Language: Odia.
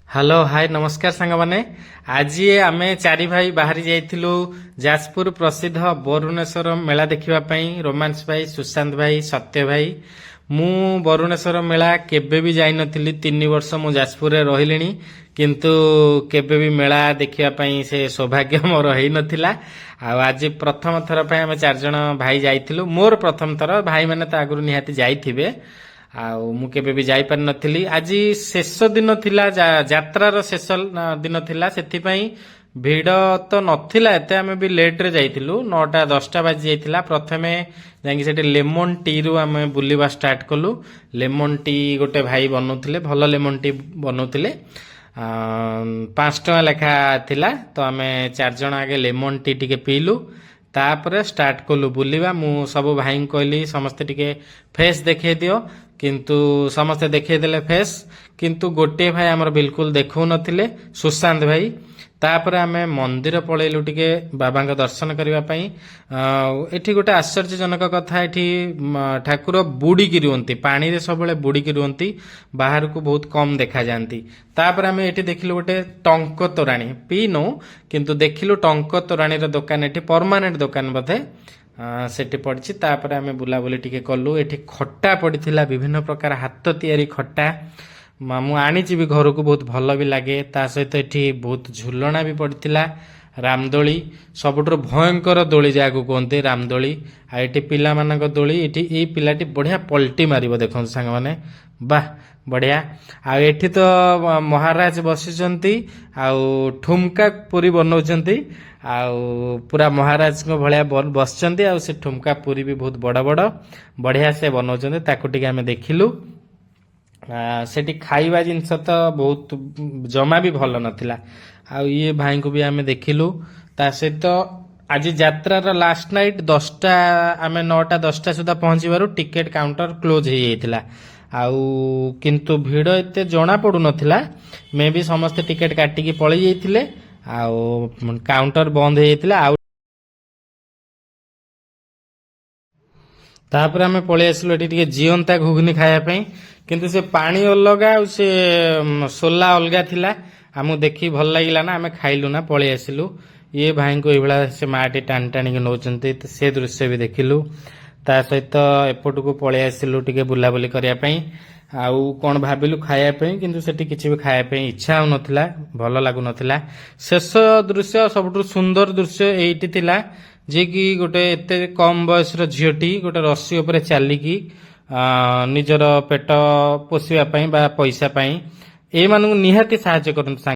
ହ୍ୟାଲୋ, ହାଇ, ନମସ୍କାର ସାଙ୍ଗମାନେ। ଆଜି ଆମେ ଚାରି ଭାଇ ବାହାରି ଯାଇଥିଲୁ ଯାଜପୁର ପ୍ରସିଦ୍ଧ ବରୁଣେଶ୍ୱର ମେଳା ଦେଖିବା ପାଇଁ। ରୋମାନ୍ସ ଭାଇ, ସୁଶାନ୍ତ ଭାଇ, ସତ୍ୟ ଭାଇ, ମୁଁ ବରୁଣେଶ୍ୱର ମେଳା କେବେ ବି ଯାଇନଥିଲି। 3 ବର୍ଷ ମୁଁ ଯାଜପୁରରେ ରହିଲିଣି, କିନ୍ତୁ କେବେ ବି ମେଳା ଦେଖିବା ପାଇଁ ସେ ସୌଭାଗ୍ୟ ମୋର ହେଇନଥିଲା। ଆଉ ଆଜି ପ୍ରଥମ ଥର ପାଇଁ ଆମେ ଚାରିଜଣ ଭାଇ ଯାଇଥିଲୁ। ମୋର ପ୍ରଥମ ଥର, ଭାଇମାନେ ତ ଆଗରୁ ନିହାତି ଯାଇଥିବେ। ଆଉ ମୁଁ କେବେ ବି ଯାଇପାରିନଥିଲି। ଆଜି ଶେଷ ଦିନ ଥିଲା, ଯାତ୍ରାର ଶେଷ ଦିନ ଥିଲା, ସେଥିପାଇଁ ଭିଡ଼ ତ ନଥିଲା ଏତେ। ଆମେ ବି ଲେଟ୍ରେ ଯାଇଥିଲୁ, 9ଟା 10ଟା ବାଜି ଯାଇଥିଲା। ପ୍ରଥମେ ଯାଇକି ସେଠି ଲେମନ ଟିରୁ ଆମେ ବୁଲିବା ଷ୍ଟାର୍ଟ କଲୁ। ଲେମନ ଟି ଗୋଟେ ଭାଇ ବନଉଥିଲେ, ଭଲ ଲେମନ ଟି ବନଉଥିଲେ। 5 ଟଙ୍କା ଲେଖା ଥିଲା। ତ ଆମେ ଚାରିଜଣ ଆଗେ ଲେମନ ଟି ଟିକେ ପିଇଲୁ, ତାପରେ ଷ୍ଟାର୍ଟ କଲୁ ବୁଲିବା। ମୁଁ ସବୁ ଭାଇଙ୍କୁ କହିଲି, ସମସ୍ତେ ଟିକେ ଫେସ୍ ଦେଖେଇ ଦିଅ। କିନ୍ତୁ ସମସ୍ତେ ଦେଖେଇ ଦେଲେ ଫେସ୍, କିନ୍ତୁ ଗୋଟିଏ ଭାଇ ଆମର ବିଲକୁଲ ଦେଖାଉନଥିଲେ, ସୁଶାନ୍ତ ଭାଇ। ତାପରେ ଆମେ ମନ୍ଦିର ପଳେଇଲୁ ଟିକେ ବାବାଙ୍କ ଦର୍ଶନ କରିବା ପାଇଁ। ଆଉ ଏଠି ଗୋଟେ ଆଶ୍ଚର୍ଯ୍ୟଜନକ କଥା, ଏଠି ଠାକୁର ବୁଡ଼ିକି ରୁହନ୍ତି, ପାଣିରେ ସବୁବେଳେ ବୁଡ଼ିକି ରୁହନ୍ତି, ବାହାରକୁ ବହୁତ କମ୍ ଦେଖାଯାଆନ୍ତି। ତାପରେ ଆମେ ଏଠି ଦେଖିଲୁ ଗୋଟେ ଟଙ୍କ ତୋରାଣୀ। ପିଇନୁ, କିନ୍ତୁ ଦେଖିଲୁ ଟଙ୍କ ତୋରାଣୀର ଦୋକାନ ଏଠି, ପରମାନେଣ୍ଟ ଦୋକାନ ବୋଧେ ସେଠି ପଡ଼ିଛି। ତାପରେ ଆମେ ବୁଲାବୁଲି ଟିକେ କଲୁ। ଏଠି ଖଟା ପଡ଼ିଥିଲା, ବିଭିନ୍ନ ପ୍ରକାର ହାତ ତିଆରି ଖଟା। ମୁଁ ଆଣିଛି ବି ଘରକୁ, ବହୁତ ଭଲ ବି ଲାଗେ। ତା ସହିତ ଏଠି ବହୁତ ଝୁଲଣା ବି ପଡ଼ିଥିଲା, ରାମଦୋଳି, ସବୁଠାରୁ ଭୟଙ୍କର ଦୋଳି ଯାହାକୁ କୁହନ୍ତି ରାମଦୋଳି। ଆଉ ଏଠି ପିଲାମାନଙ୍କ ଦୋଳି। ଏଠି ଏଇ ପିଲାଟି ବଢ଼ିଆ ପଲ୍ଟି ମାରିବ, ଦେଖନ୍ତୁ ସାଙ୍ଗମାନେ, ବାহ ବଢ଼ିଆ। ଆଉ ଏଠି ତ ମହାରାଜ ବସିଛନ୍ତି ଆଉ ଠୁମକା ପୁରୀ ବନଉଛନ୍ତି। ଆଉ ପୁରା ମହାରାଜଙ୍କ ଭଳିଆ ବସିଛନ୍ତି। ଆଉ ସେ ଠୁମକା ପୁରୀ ବି ବହୁତ ବଡ଼ ବଡ଼, ବଢ଼ିଆ ସେ ବନଉଛନ୍ତି, ତାକୁ ଟିକେ ଆମେ ଦେଖିଲୁ। ସେଠି ଖାଇବା ଜିନିଷ ତ ବହୁତ ଜମା ବି ଭଲ ନଥିଲା। ଆଉ ଇଏ ଭାଇଙ୍କୁ ବି ଆମେ ଦେଖିଲୁ। ତା ସହିତ ଆଜି ଯାତ୍ରାର ଲାଷ୍ଟ ନାଇଟ୍ 10ଟା, ଆମେ 9ଟା 10ଟା ସୁଦ୍ଧା ପହଞ୍ଚିବାରୁ ଟିକେଟ କାଉଣ୍ଟର କ୍ଲୋଜ୍ ହେଇଯାଇଥିଲା। ଆଉ କିନ୍ତୁ ଭିଡ଼ ଏତେ ଜଣା ପଡୁନଥିଲା। ମେ ବି ସମସ୍ତେ ଟିକେଟ କାଟିକି ପଳେଇ ଯାଇଥିଲେ ଆଉ କାଉଣ୍ଟର ବନ୍ଦ ହେଇଯାଇଥିଲା। ଆଉ ତାପରେ ଆମେ ପଳେଇ ଆସିଲୁ ଏଠି ଟିକେ ଜିଅନ୍ତା ଘୁଗୁନି ଖାଇବା ପାଇଁ। କିନ୍ତୁ ସେ ପାଣି ଅଲଗା ଆଉ ସେ ସୋଲା ଅଲଗା ଥିଲା। ଆମକୁ ଦେଖି ଭଲ ଲାଗିଲା ନା, ଆମେ ଖାଇଲୁ ନା, ପଳେଇ ଆସିଲୁ। ଇଏ ଭାଇଙ୍କୁ ଏଇଭଳିଆ ସେ ମାଟି ଟାଣି ଟାଣିକି ନଉଛନ୍ତି, ତ ସେ ଦୃଶ୍ୟ ବି ଦେଖିଲୁ। ତା ସହିତ ଏପଟକୁ ପଳେଇ ଆସିଲୁ ଟିକେ ବୁଲାବୁଲି କରିବା ପାଇଁ। ଆଉ କ'ଣ ଭାବିଲୁ ଖାଇବା ପାଇଁ, କିନ୍ତୁ ସେଠି କିଛି ବି ଖାଇବା ପାଇଁ ଇଚ୍ଛା ହଉନଥିଲା, ଭଲ ଲାଗୁନଥିଲା। ଶେଷ ଦୃଶ୍ୟ, ସବୁଠୁ ସୁନ୍ଦର ଦୃଶ୍ୟ ଏଇଠି ଥିଲା, ଯିଏକି ଗୋଟେ ଏତେ କମ ବୟସର ଝିଅଟି ଗୋଟେ ରସି ଉପରେ ଚାଲିକି ନିଜର ପେଟ ପୋଷିବା ପାଇଁ ବା ପଇସା ପାଇଁ। ଏଇମାନଙ୍କୁ ନିହାତି ସାହାଯ୍ୟ କରନ୍ତୁ ସାଙ୍ଗ।